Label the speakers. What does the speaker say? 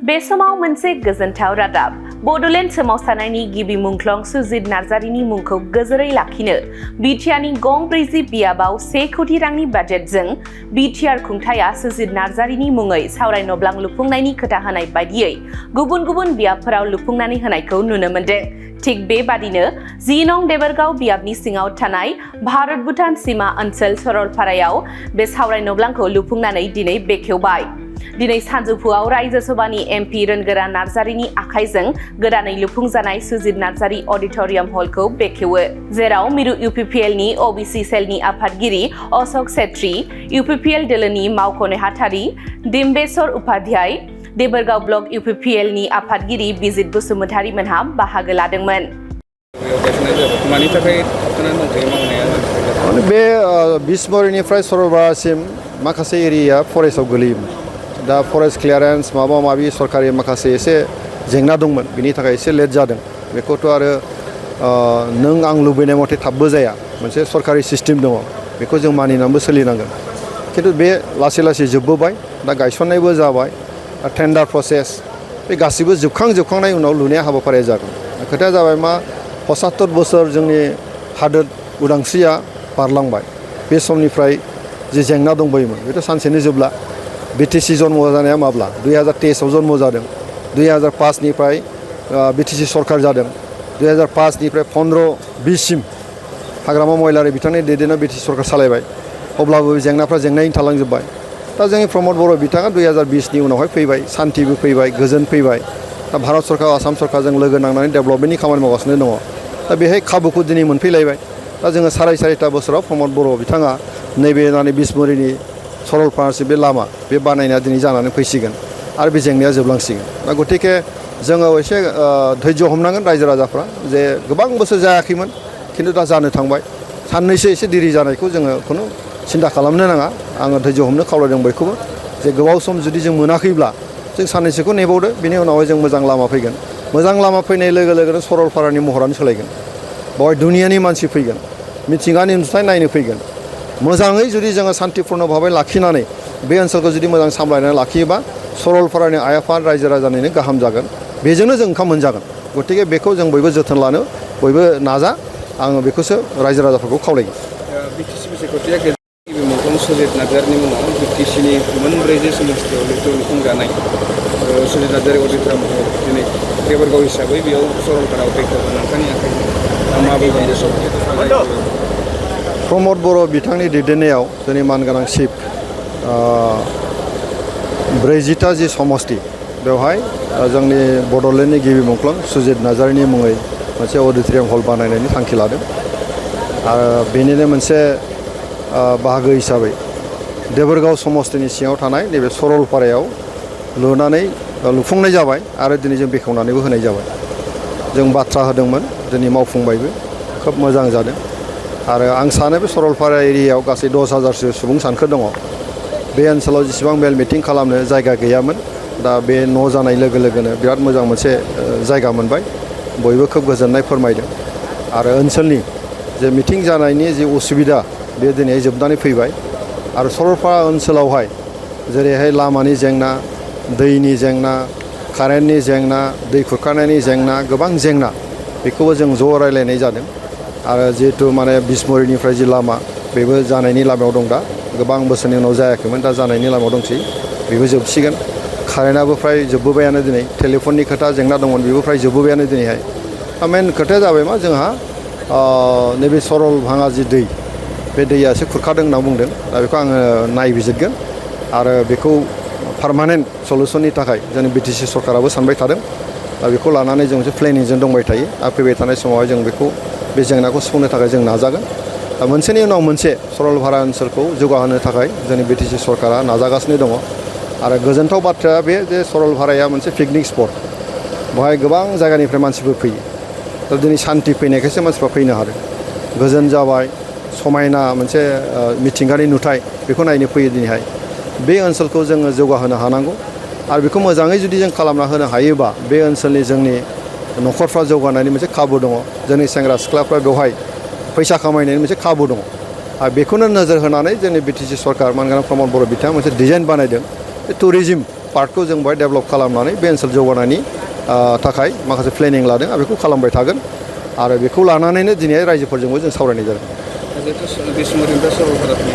Speaker 1: बे समाव मोनसे गोजोनथाव रादाब बड'लेण्ड सोमावसारनायनि गिबि मुंख्लं सुजित नार्जारिनि मुंखौ गोजोरै लाखिनो बिटिआरनि गं 40 बियाबाव 1 कोटि रांनि बाजेटजों बिटिआर खुंथाया सुजित नार्जारिनि मुङै सावराय नब्लां लुफुंनायनि खोथा होनाय बायदियै गुबुन गुबुन बियाबफोराव लुफुंनानै होनायखौ नुनो मोन्दों। थिग बेबादिनो 10 नं देबरगाव बियाबनि सिङाव थानाय भारत भुटान सीमा ओनसोल सरलपारायाव बे सावराय नब्लांखौ लुफुंनानै दिनै बेखेवबाय। दिनै सानजौफुआव रायजो सभानि एमपि रोनगोरा नार्जारिनि आखाइजों गोदानै लुफुंजानाय सुजित नार्जारि अडिटोरियाम हलखौ बेखेवो, जेराव मिरु इउपिपिएलनि ओबिसि सेलनि आफादगिरि अशोक सेत्री, इउपिपिएल दोलोनि मावख' नेहाथारि डिम्बेश्वर उपाध्याय, देबरगाव ब्लक इउपिपिएलनि आफादगिरि बिजित बसुमतारी मोनहा बाहागो लादोंमोन।
Speaker 2: बे बिसमुरिनिफ्राय सरलपारासिम माखासे एरिया फरेस्टआव गोलैयोमोन। दा फरेस्ट क्लियारेन्स माबा माबि सरकारि माखासे एसे जेंना दंमोन, बिनि थाखाय एसे लेट जादों। बेखौथ' आरो नों आं लुबैनाय मथे थाबबो जाया, मोनसे सरकारि सिस्टेम दङ, बेखौ जों मानिनानैबो सोलिनांगोन। खिन्थु बे लासै लासै जोबबोबाय, दा गायसननायबो जाबाय, टेन्डार प्रसेस बे गासिबो जोबखांनायनि उनाव लुनाय हाबाफारिया जागोन। खोथाया जाबाय मा 75 बोसोर जोंनि हादोर उदांस्रिया बारलांबाय। बे समनिफ्राय जि जेंना दंबायोमोन बेथ' सानसेनो जोबला। बिटिसि जन्म जानाया माब्ला 2023आव जन्म जादों, 2005निफ्राय बिटिसि सरकार जादों, 2005निफ्राय 15-20 सिम हाग्रामा महिलारि बिथांनि दैदेननायाव बिटिसि सरकार सालायबाय। अब्लाबो जेंनाफ्रा जेंनायैनो थालांजोब्बाय। दा जोंनि प्रमद बर' बिथाङा 2020नि उनावहाय फैबाय, सान्थिबो फैबाय, गोजोन फैबाय। दा भारत सरकार आसाम सरकारजों लोगो नांनानै डेभेलपमेन्टनि खामानि मावगासिनो दङ। दा बेहाय खाबुखौ दिनै मोनफैलायबाय। दा जोङो 4.5 बोसोराव प्रमद बर' बिथाङा नैबे बिसमुरिनि सरलपारासिम बे लामा बे बानायनाया दिनै जानानै फैसिगोन आरो बे जेंनाया जोबलांसिगोन। दा गतिके जोङो एसे धैर्य हमनांगोन रायजो राजाफ्रा, जे गोबां बोसोर जायाखैमोन खिन्थु दा जानो थांबाय। साननैसो एसे देरि जानायखौ जोङो खुनु सिन्था खालामनो नाङा। आङो धैर्य हमनो खावलायदों बयखौबो, जे गोबाव सम जुदि जों मोनाखैब्ला जों साननैसोखौ नेबावदो, बेनि उनावहाय जों मोजां लामा फैगोन। मोजां लामा फैनाय लोगो लोगोनो सरलपारानि महरानो सोलायगोन। बेवहाय दुनियानि मानसि फैगोन, मिथिंगानि नुथाय नायनो फैगोन। मोजाङै जुदि जोङो सान्तिपुर्ण भाबै लाखिनानै बे ओनसोलखौ जुदि मोजां सामलायनानै लाखियोबा सरलपारानि आइ आफा रायजो राजानिनो गाहाम जागोन। बेजोंनो जों ओंखाम मोनजागोन। गतिके बेखौ जों बयबो जोथोन लानो बयबो नाजा। आङो बेखौसो रायजो राजाफोरखौ खावलायो।
Speaker 3: बिटिसि बिसायख'थिया गिबि मुंख्लं सुजित नार्जारिनि मुङाव बिटिसिनि मोनब्रै समस्तियाव लुफुंजानाय सुजित नार्जारि अडिटोरियाम हल दिनै देबरगाव हिसाबै बेयाव सरलपारायाव बेखेवगोन। नोंथांनि आखाइजों माबोरै
Speaker 2: प्रमद बर' बिथांनि दैदेननायाव जोंनि मानगोनां चिफ 40टा जि समस्ति बेवहाय जोंनि बड'लेण्डनि गिबि मुंख्लं सुजित नार्जारिनि मुङै मोनसे अडिटोरियाम हल बानायनायनि थांखि लादों। आरो बेनिनो मोनसे बाहागो हिसाबै देबरगाव समस्तिनि सिङाव थानाय नैबे सरलपारायाव लुफुंनाय जाबाय आरो दिनै जों बेखेवनानैबो होनाय जाबाय। जों बाथ्रा होदोंमोन, दिनै मावफुंबायबो, खोब मोजां जादों। आरो आं सानो बे सरलपारा एरियायाव गासै 10,000सो सुबुं सानखो दङ। बे ओनसोलाव जेसेबां मेल मिटिं खालामनो जायगा गैयामोन, दा बे न' जानाय लोगो लोगोनो बिराद मोजां मोनसे जायगा मोनबाय। बयबो खोब गोजोननाय फोरमायदों। आरो ओनसोलनि जे मिटिं जानायनि जे उसुबिदा बे दिनै जोबनानै फैबाय। आरो सरलपारा ओनसोलावहाय जेरैहाय लामानि जेंना, दैनि जेंना, कारेन्टनि जेंना, दै खुरखानायनि जेंना, गोबां जेंना, बेखौबो जों ज' रायलायनाय जादों। आरो जिहेतु बिसमुरिनिफ्राय जि लामा बेबो जानायनि लामायाव दं। दा गोबां बोसोरनि उनाव जायाखैमोन, दा जानायनि लामायाव दंसै, बेबो जोबसिगोन। कारेन्टआबो फ्राय जोबबोबायानो। दिनै टेलिफननि खोथा जेंना दंमोन, बेबो फ्राय जोबबोबायानो दिनैहाय। मेन खोथाया जाबाय मा, जोंहा नैबे सरलभाङा जि दै, बे दैया एसे खुरखादों होनना बुंदों। दा बेखौ आङो नायबिजिरगोन आरो बेखौ पारमानेन्ट सलुसननि थाखाय जोंनि बिटिसि सरकाराबो सानबाय थादों। दा बेखौ लानानै जों मोनसे प्लेनिंजों दंबाय थायो। आरो फैबाय थानाय समावहाय जों बे जेंनाखौ सुफुंनो थाखाय जों नाजागोन। दा मोनसेनि उनाव मोनसे सरलपारा ओनसोलखौ जौगाहोनो थाखाय जोंनि बिटिसि सरकारा नाजागासिनो दङ। आरो गोजोनथाव बाथ्राया बे जे सरलपाराया मोनसे पिकनिक स्पट। बेवहाय गोबां जायगानिफ्राय मानसिफोर फैयो। दा दिनै सान्थि फैनायखायसो मानसिफ्रा फैनो हादों। गोजोन जाबाय, समायना मोनसे मिथिंगानि नुथाय, बेखौ नायनो फैयो दिनैहाय। बे ओनसोलखौ जोङो जौगाहोनो हानांगौ। आरो बेखौ मोजाङै जुदि जों खालामना होनो हायोबा बे ओनसोलनि जोंनि न'खरफ्रा जौगानायनि मोनसे खाबु दङ। जोंनि सेंग्रा सिख्लाफ्रा बेवहाय फैसा खामायनायनि मोनसे खाबु दङ। आरो बेखौनो नोजोर होनानै जोंनि बिटिसि सरकार मानगोनां प्रमद बर' बिथाङा मोनसे डिजाइन बानायदों। बे टुरिजिम पार्टखौ जों बेवहाय डेभेलप खालामनानै बे ओनसोल जौगानायनि थाखाय माखासे प्लेनिं लादों आरो बेखौ खालामबाय थागोन आरो बेखौ लानानैनो दिनै रायजोफोरजोंबो जों सावरायनाय जादों।
Speaker 3: जिहेतु बे समाव सरलपारा